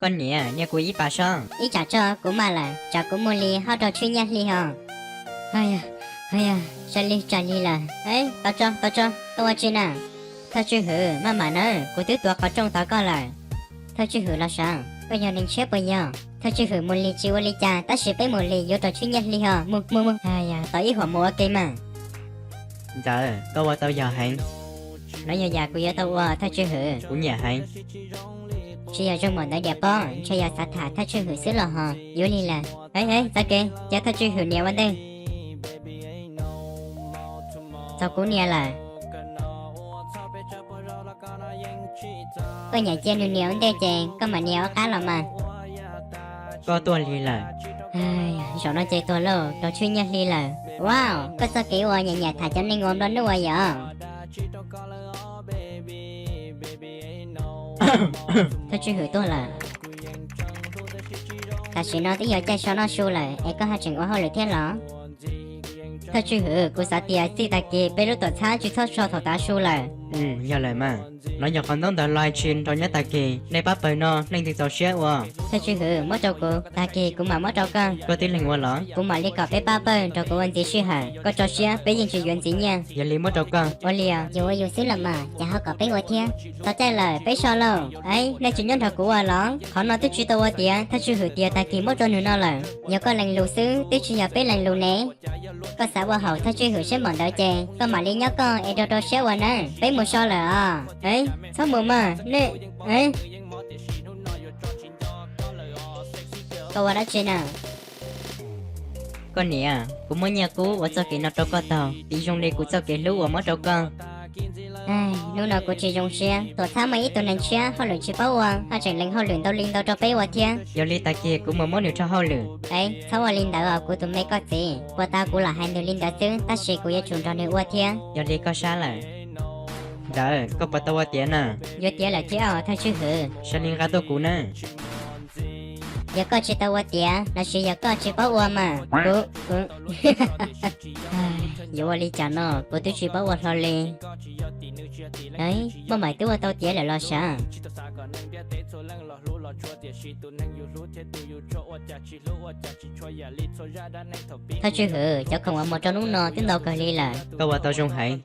Poj niam, nias kuv ib pas sob. Ib tsam tso kuv maj lawm, tsam kuv mus li ho raug tshwj nyiaj hli ho. Hos yog, hos yog, sawv lig tsam lig lawm. Tau tso, tau tso, koj ua tsi na? Thawj Tswj Hwm, maj mam nawb, kuv twb tuav qhov rooj tos koj lawm. Thawj Tswj Hwm los sav, koj yog neeg tshiab puas yog? Thawj Tswj Hwm, mus li tsis ua li cas, tab sis peb mus li yuav raug tshwj nyiaj hli ho, mus mus mus. Tos ib huam mus ua ke mas. Ntxawm, koj ua tau yog heev. Nov yog yam kuv yuav tau ua, Thawj Tswj Hwm. Kuv nyiam heev. Tsis yog zoo npaum ntawd diam pob, ntshe yog xav tham Thawj Tswj Hwm xwb los ho. Yuav lig lawm. Hev hev, txoj kev, cia Thawj Tswj Hwm nias ua ntej. Txog kuv nias lawm. Koj nyiam cia nws nias ua ntej ces koj mam nias ua qab los mas. Koj tuaj lig lawm. Zaum no ces tuag lauj, raug tshwj nyiaj hli lawm. Wow, koj txoj kev ua nyiam nyiam tham cov neeg ua nplua nuj ua yom. Thawj Tswj Hwm tuag lawm. Tam sim no twb yog caij so noj su lawm es koj haj tseem ua hauj lwm thiab los? Thawj Tswj Hwm, kuv xav tias txij tag kis peb lub tuam txhab tsis txhob so thaum tav su lawm. Yog lawm mas. Nov yog qhov ntaub ntawv live stream nrog nyob tag kis, nej pab pawg no leej twg txaus siab ua? Thawj Tswj Hwm, muab rau kuv, tag kis kuv mam muab rau koj. Koj tib leeg ua los? Kuv mam li kom peb pab pawg nrog kuv ua ntxiv sij hawm, koj tso siab peb yeej tsis yuav ntxiv nyiaj. Yog li muab rau koj. Ua li os, yus ua yus xwb los mas, cas ho kom peb ua thiab? Txog caij lawm, peb so lauj. Aib, nej tsis nyob nrog kuv ua los? Qhov no twb tsis tau ua tiav, Thawj Tswj Hwm tias tag kis muab rau nws no lawm. Yog koj lees lus xwb, twb tsis yog peb lees lus ne. Koj xav ua haum Thawj Tswj Hwm siab npaum ntawd ces koj mam li nyob koj es rau rau siab ua nawb. Peb mus so lawm os. Aib, txhob mus mas, nej, aib. Koj ua dab tsi na? Koj niam, kuv muab nyiaj kub ua txoj kev no rau koj taug, piv zoo li kuv txoj kev hlub uas muab rau koj. Hnub no kuv tsis zoo siab, tuam txhab muaj ib tug neeg tshiab hauj lwm tsis paub ua, haj tseem lees hauj lwm ntau li ntau rau peb ua thiab. Yog li tag kis kuv mus muab nws rho hauj lwm. Aib, txhob ua li ntawd os kuv tus me koj txiv, puas tas kuv lam hais nws li ntawd xwb, tab sis kuv yuav tsum nrog nws ua thiab. Yog li koj sab lawm. Ntawd koj puas tau ua tiav na? Yuav tiav lawm thiab os Thawj Tswj Hwm. Sawv li nqa tuaj kuv na. Yog koj tsis tau ua tiav lossis yog koj tsis paub ua mas kuv, kuv yuav ua li cas no kuv twb tsis paub ua hlo li. Npauj Npaim twb ua tau tiav lawm los sav? Thawj Tswj Hwm, cov khoom uas muag rau hnub no twb ntau kawg li lawm. Koj ua tau zoo heev.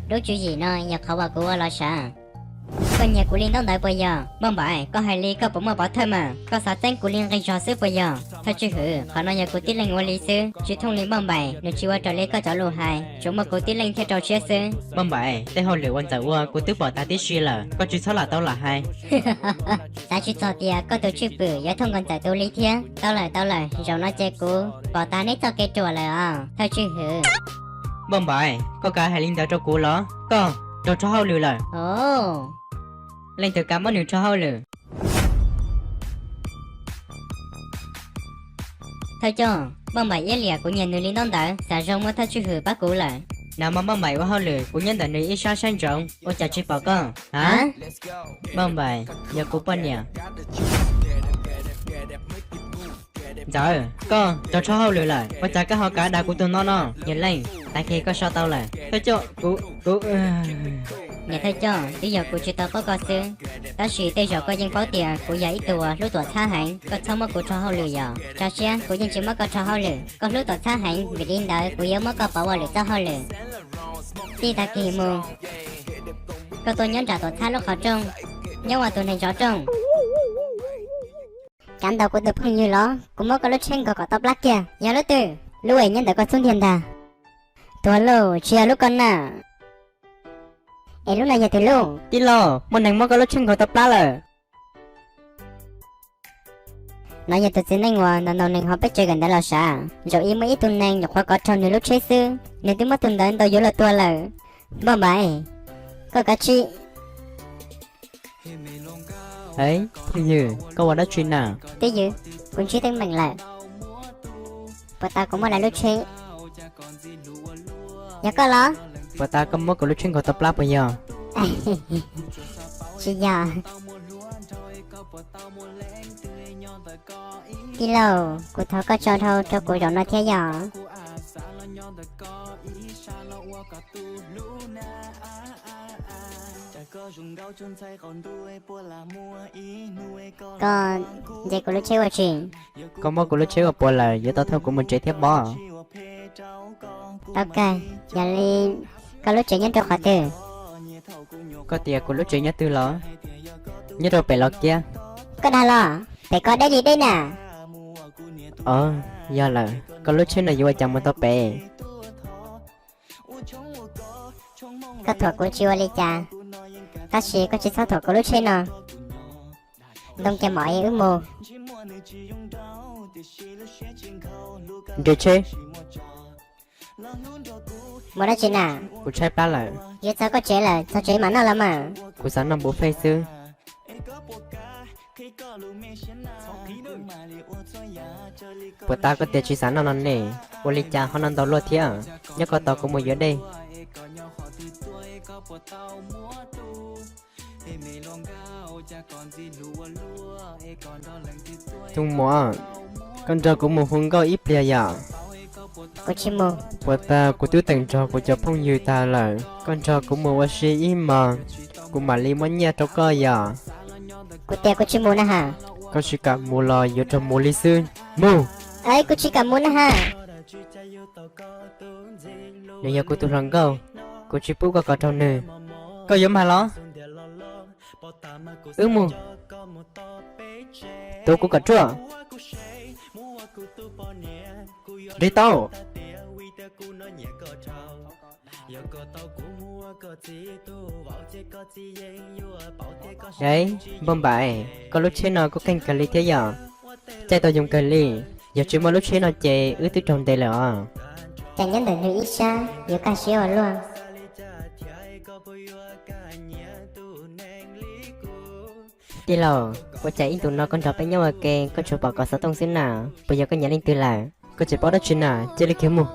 Lub tswv yim no yog qhov uas kuv ua los sav? Koj nyiag kuv li ntaub ntawv puas yog? Npauj Npaim, koj hais li koj puas muaj pov thawj mas? Koj xav txeeb kuv li nqi zog xwb puas yog? Thawj Tswj Hwm, qhov no yog kuv tib leeg ua li xwb, tsis thooj li Npauj Npaim, nws tsis ua raws li koj cov lus hais, tsuas muaj kuv tib leeg thiaj rau siab xwb. Npauj Npaim, tej hauj lwm uas Ntxawm ua kuv twb pom tas tib si lawm, koj tsis txhob lam tau lam hais. Xav tsis txog tias koj tus tswj pwm yuav thooj nkaus Ntxawm tus li thiab. Tau lawm, tau lawm, zaum no ces kuv pom tas neb txoj kev ruam lawm os Thawj Tswj Hwm. Npauj Npaim, koj kav hais li ntawd rau kuv los? Koj raug rho hauj lwm lawm. Leej twg kav muab nws rho hauj lwm? Thawj coj, Npauj Npaim iab liam kuv nyiag nws li ntaub ntawv, xav zoo muab Thawj Tswj Hwm pab kuv lawm. Nag hmo Npauj Npaim ua hauj lwm kuv nyob ntawm nws ib sab saib ntsoov, ua cas tsis pom koj? A, Npauj Npaim, yog kuv poj niam. Ntxawm, koj raug rho hauj lwm lawm, ua cas koj ho kav dag kuv tus no no? Yog leej, tag kis koj so tau lawm. Thawj coj, kuv, kuv. Niam thawj coj, twb yog kuv tsis tau paub koj xwb, tab sis tej zaum koj yeej paub tias kuv yog ib tug uas hlub tuam txhab heev, koj txhob muab kuv rho hauj lwm yom. Tso siab, kuv yeej tsis muab koj rho hauj lwm. Koj hlub tuam txhab heev, vim li ntawd kuv yuav muab koj pauv ua lwm txoj hauj lwm. Txij tag kis mus, koj tuaj nyob nram tuam txhab lub qhov rooj, nyob ua tus neeg zov rooj. Kav ntawd kuv tus phooj ywg los, kuv muab koj lub tsheb nkaug kom tau plab kiag. Yog lub twg? Lub es nyob ntawm koj xub ntiag ntag. Tuag lauj, tsis yog lub koj na. Es lub no yog twg lub? Tij laug, muaj neeg muab koj lub tsheb nkaug tau plab lawm. No yog tus txiv neej uas ntaus ntaus neeg hauv peb tsev kawm ntawv los sav? Zaum ib muaj ib tug neeg nyuam qhuav kov raug nws lub tsheb xwb, nws twb muab tus ntawd ntaus yuav luag tuag lawm. Npauj Npaim, koj kav tsij. Twj ywm, koj ua dab tsi na? Twj ywm, kuv ntsib teeb meem lawm. Puas tas kuv muab lawv lub tsheb? Yog koj los? Puas tas koj muab kuv lub tsheb nkaug tau plab puas yog? Tsis yog. Tij laug, kuv thov koj tso dhau rau kuv zaum no thiab yog. Koj nce kuv lub tsheb ua tsi? Koj muab kuv lub tsheb ua puas lawm, yuav tau thauj kuv mus tsev thiab pob. Tau kawg, yog li koj lub tsev nyob rau qhov twg? Koj tias kuv lub tsev nyob twg los? Nyob rau pem los kiab. Koj dag los? Pem ko deb li deb na. Ov, yog lawm, koj lub tsheb no yuav ua cas mus tau pem? Koj thuam kuv tsis ua li cas, tab sis koj tsis txhob thuam kuv lub tsheb no. Ntoo kiag mom wb mus. Nres tsheb. Mus dab tsi na? Kuv tshaib plab lawm. Yuav txog koj tsev lawm, txog tsev mam noj los mas. Kuv xav noj buffet xwb. Puas tas koj tias tsis xav noj no ne? Ua li cas ho noj ntau luaj thiab? Nyob koj tos kuv mus yuav dej. Txooj Muas, koj nrog kuv mus hu nkauj ib pliag yom? Kuv tsis mus. Puas tas kuv twb teem nrog kuv cov phooj ywg tag lawm, koj nrog kuv mus ua si ib hmos, kuv mam li muab nyiaj rau koj yom? Kuv tias kuv tsis mus na has. Koj tsis kam mus los yuav rov mus li xwb. Mus! Kuv tsis kam mus na has. Nws yog kuv tus hluas nkauj, kuv tsis pub koj kov rau nws. Koj yuav mag los? Wb mus. Tuav kuv kom ruaj. Nres tau. Npauj Npaim, koj lub tsheb no kuj kheej kawg li thiab yom. Caij tau yoo kawg li. Yog tsis muaj lub tsheb no ces wb twb raug ntes lawm os. Cas nyob ntawm nws ib sab yuav kaj siab ua luaj. Tij laug, ua cas ib ntus no koj nrog peb nyob ua ke koj tsuas pom kov xov tooj xwb na? Puas yog koj nyiam leej twg lawm? Koj tsis paub dab tsi na, cia li khiav mus.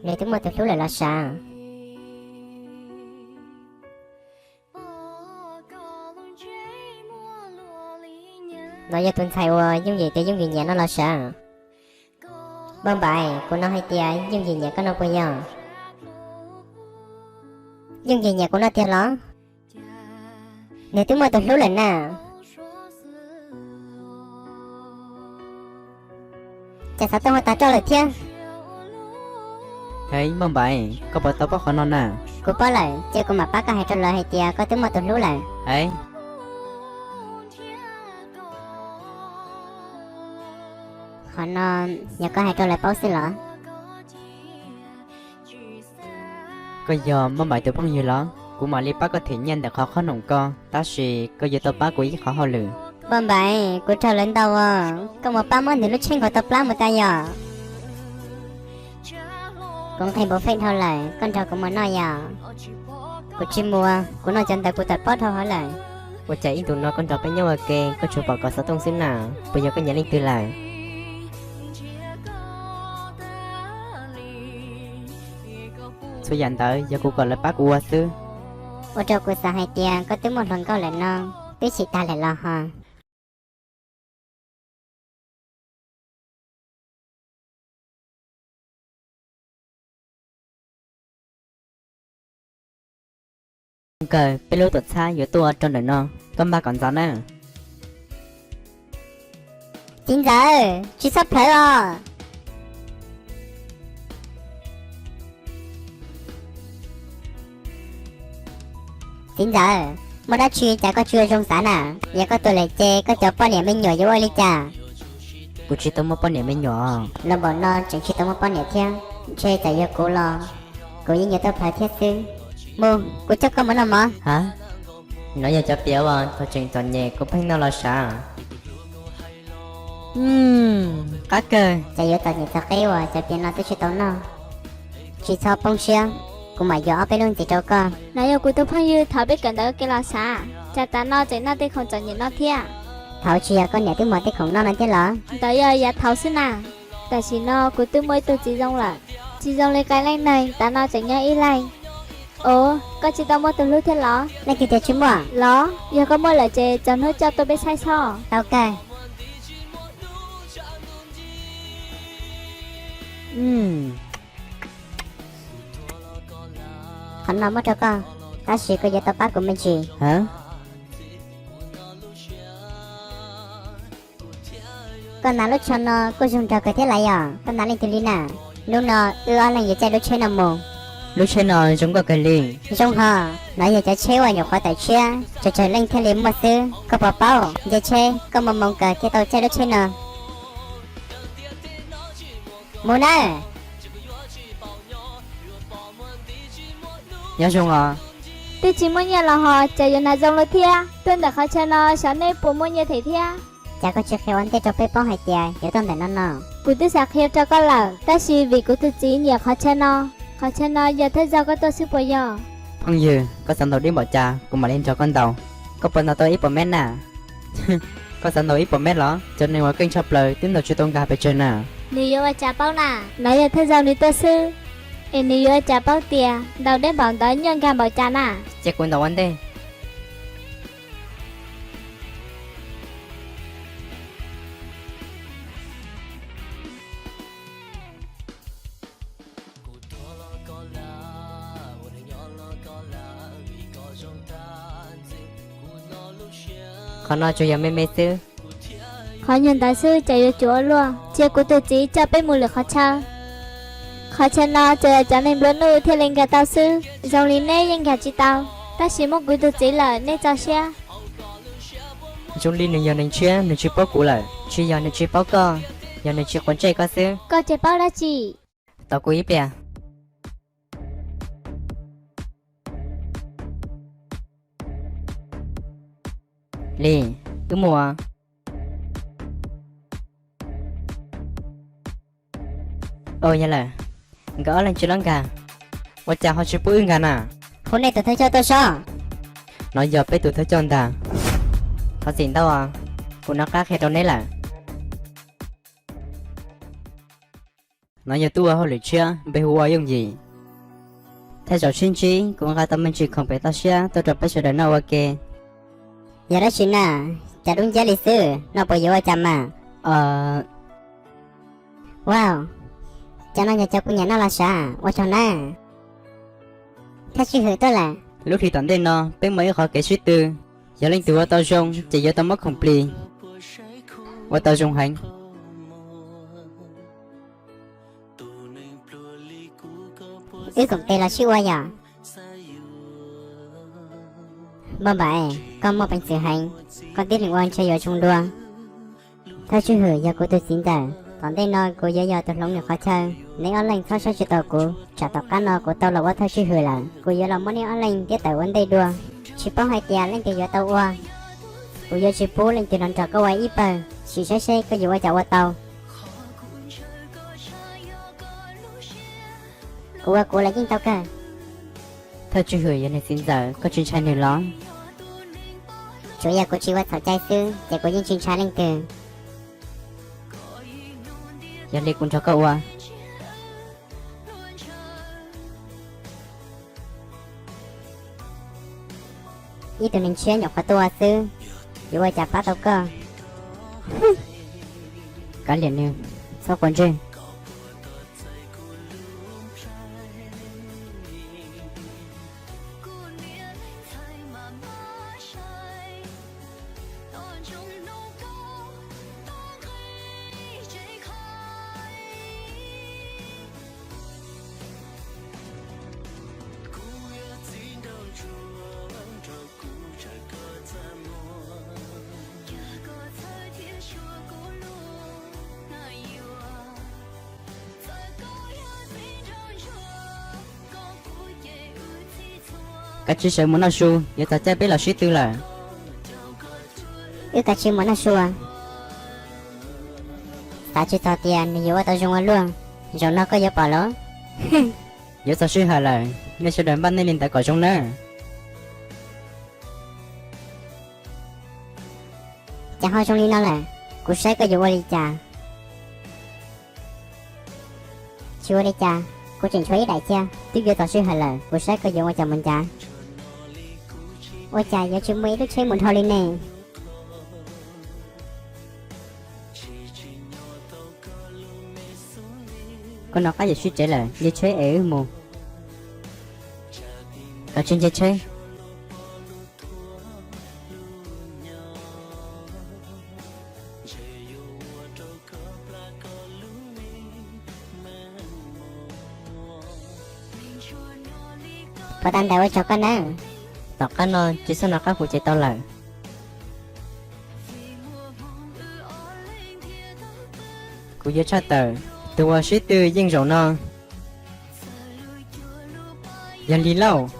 Nws twb muaj tus hlub lawm los sav. No yog tus ntxhais uas Yooj Yim tias Yooj Yim nyiam no los sav. Npauj Npaim, kuv no hais tias Yooj Yim nyiam koj no puas yog? Yooj Yim nyiam kuv no tiag los? Nws twb muaj tus hlub lawm na. Cas xov tooj ua tag roj lawm thiab? Hais Npauj Npaim, koj puas tau paub qhov no na? Kuv paub lawm, ces kuv mam pab koj hais rau lawv hais tias koj twb muaj tus hlub lawm. Hais, qhov no yog koj hais rau lawv paub xwb los? Koj yog Npauj Npaim tus phooj ywg los? Kuv mam li pab koj them nyiaj ntawm qhov qhob noom ko, tab sis koj yuav tau pab kuv ib qhov hauj lwm. Npauj Npaim, kuv raug lawv ntaus os, koj mus pab muab nws lub tsheb nkaus tau plab mus tas yom. Kuv nqhis npau fej dhau lawm, koj nrog kuv mus noj yom. Kuv tsis mus, kuv noj cov ntawd kuv tawm pob dhau hauv lawm. Ua cas ib ntus no koj nrog peb nyob ua ke koj tsuas pom kov xov tooj xwb na, puas yog koj nyiam leej twg lawm? Txhua yam ntawd yog kuv kom lawv pab kuv ua xwb. Ua rau kuv xav hais tias koj twb muaj hluas nkauj lawm no, twb chim tag lawm los ho. Kawg, peb lub tuam txhab yuav tuaj rau ntawm no, koj npaj kom ntxov nawb. Txiv ntxawm, tsis txhob plhawv os. Txiv ntxawm, muaj dab tsi cas koj tsis ua zoo xav na? Yog koj tuag lawm ces koj cov poj niam me nyuam yuav ua li cas? Kuv tsis tau muaj poj niam me nyuam. Los npaum no tseem tsis tau muaj poj niam thiab, ntshe txawm yog kuv los kuv yeej yuav tau plhawv thiab xwb. Mus, kuv coj koj mus noj mov. Ha, no yog cov piav uas thaum tseem txom nyem kuv pheej noj los sav. Qab kawg, cas yuav txom nyem txog qib uas cov piav no twb tsis tau noj. Tsis txhob poob siab, kuv mam yuav ob peb lub ntxiv rau koj. No yog kuv tus phooj ywg thaum peb kawm ntawv ua ke los sav, cas tas no tseem noj tej khoom txom nyem no thiab. Thaum tsis yog koj niam twb muag tej khoom noj no thiab los? Ntawd yog yav thaum xwb na. Tam sim no kuv twb muaj ib tug txiv zoo lawm, tsis zoo li qee leej neeg, tas no tseem nyob ib leeg. Ov, koj tsis tau muaj tus hlub thiab los? Leej twg tias tsis muaj? Los, yog koj muaj lawm ces txog hnub coj tuaj peb saib xwb. Tau kawg. Mm. Qhov no muab rau koj, tab sis koj yuav tau pab kuv me ntsis. Koj hnav lub tsho no kuj zoo nraug kawg thiab lawm yom, koj hnav leej twg li na? Hnub no wb ob leeg yuav caij lub tsheb no mus. Lub tsheb no zoo nkauj kawg li. Zoo hos, no yog cov tsheb uas nyuam qhuav tawm tshiab, tsawg tsawg leej thiaj li muaj xwb, koj puas paub? Nce tsheb koj mus moo kawg thiaj tau caij lub tsheb no. Mus nawb. Nyob zoo os. Twb tsis muaj nyiaj los ho cas yuav hnav zoo luaj thiab. Tuaj ntawm qhov chaw no xyov nej puas muaj nyiaj them thiab. Cas koj tsis qhia ua ntej rau peb paub hais tias yuav tuaj ntawm no no? Kuv twb xav qhia rau koj lawm, tab sis vim kuv tus txiv nyiam qhov chaw no. Qhov chaw no yog thawj zaug koj tuaj xwb puas yog? Phooj ywg, koj xav ntaus dib npaum cas kuv mam li nrog koj ntaus. Koj puas ntaus tau ib puas mev na? Koj xav ntaus ib puas mev los? Cov neeg uas keej tshaj plaws twb ntaus tsis tau nkag pes tsawg na. Nws yuav ua cas paub na, no yog thawj zaug nws tuaj xwb, es nws yuav ua cas paub tias ntaus deb npaum ntawd nyuaj nkag npaum cas na. Cia kuv ntaus ua ntej. Qhov no tsuas yog me me xwb. Qhov nyuag ntawd xwb cas yuav cuav ua luaj. Cia kuv tus txiv coj peb mus lwm qhov chaw. Qhov chaw no tsuas yog cov neeg nplua nuj thiaj li nkag tau xwb, zoo li neb yeej nkag tsis tau. Tab sis muaj kuv tus txiv lawm nej txaus siab. Zoo li nws yog neeg tshiab, nws tsis paub kuv lawm. Tsis yog nws tsis paub koj, yog nws tsis quav ntsej koj xwb. Koj tsis paub dab tsi? Tos kuv ib pliag. Li, wb mus. Au, yog lawm, nkawd ob leeg tsis los nkag, ua cas ho tsis pub wb nkag na? Hu nej tus thawj coj tuaj sob. No yog peb tus thawj coj ntag. Thov txim ntau, kuv nov qab qhia rau neb lawm. No yog tub ua hauj lwm tshiab npe hu ua Yooj Yim. Thaj zaum sib ntsib kuv nqa tau me ntsis khoom pem toj siab tuaj rau peb sawv daws noj ua ke. Yog dab tsi na? Cas dub nciab li xwb, noj puas yuav ua cas mas? Wow, cov no yog cov kuv nyiam noj los sav, ua tsaug na. Thawj Tswj Hwm tuaj lawm. Lub hlis tom ntej no peb muaj ib qhov kev sib tw, yog leej twg ua tau zoo ces yuav tau muab khoom plis. Ua tau zoo heev. Wb koom tes los sib ua yom. Npauj Npam, koj muaj peev xwm heev, koj tib leeg ua ntshe yuav zoo dua. Thawj Tswj Hwm yog kuv tus txiv ntxawm, tom ntej no kuv yuav yog tus hloov nws qhov chaw. Neb ob leeg txhob saib tsis taus kuv, tsam tom qab no kuv tau los ua Thawj Tswj Hwm lawm, kuv yuav los muab neb ob leeg ntiab tawm ua ntej dua. Tsis paub hais tias leej twg yuav tau ua. Kuv yuav tsis pub leej twg los nrog koj ua ib pawg, sim saib seb koj yuav ua cas ua tau. Kuv ua kuv los yeej tau kawg. Thawj Tswj Hwm yog nws txiv ntxawm, koj tsis ntshai nws los? Tsuav yog kuv tsis ua txhaum cai xwb ces kuv yeej tsis ntshai leej twg. Yog li kuv nrog koj ua. Ib tug neeg tshiab nyuam qhuav tuaj ua xwb, yuav ua cas pab tau koj? Kav liam nws, txhob quav ntsej. Kav tsij sawv mus noj su, yuav txog caij peb los sib tw lawm. Wb kav tsij mus noj su. Xav tsis txog tias nws yuav ua tau zoo ua luaj, zaum no koj yuav pom los. Yuav txog sij hawm lawm, nej sawv daws npaj nej li ntawd kom zoo nawb. Cas ho zoo li no lawm, kuv saib koj yuav ua li cas. Tsis ua li cas, kuv tseem tshuav ib daim cia, twb yuav txog sij hawm lawm, kuv saib koj yuav ua cas mus ncav. Ua cas yuav tsis muaj ib lub tsheb mus dhau li ne? Koj nov qab yuav sib tsev lawm, nce tsheb es wb mus. Los tsis nce tsheb. Puas tau ntawd ua tsaug koj nawb. Tom qab no tsis xub no qab kuv ces tau lawm. Kuv yuav tshaj tawm tus uas sib tw yeej zaum no. Yog li lauj.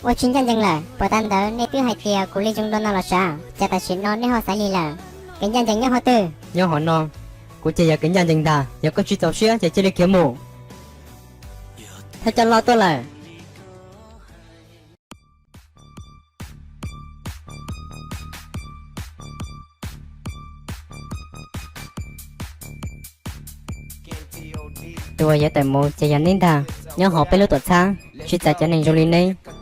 Ua tsis ncaj ncees lawm, puas tau ntawd nej twb hais tias kuv li zoo dua no los sav, cas tam sim no nej ho xaiv li lawm? Kev ncaj ncees nyob hauv twg? Nyob hauv no. Kuv ces yog kev ncaj ncees ntag, yog koj tsis txaus siab ces cia li khiav mus. Thawj coj loj tuaj lawm. Tus uas yuav tawm mus ces yog neb ntag, nyob hauv peb lub tuam txhab tsis txais cov neeg zoo li neb.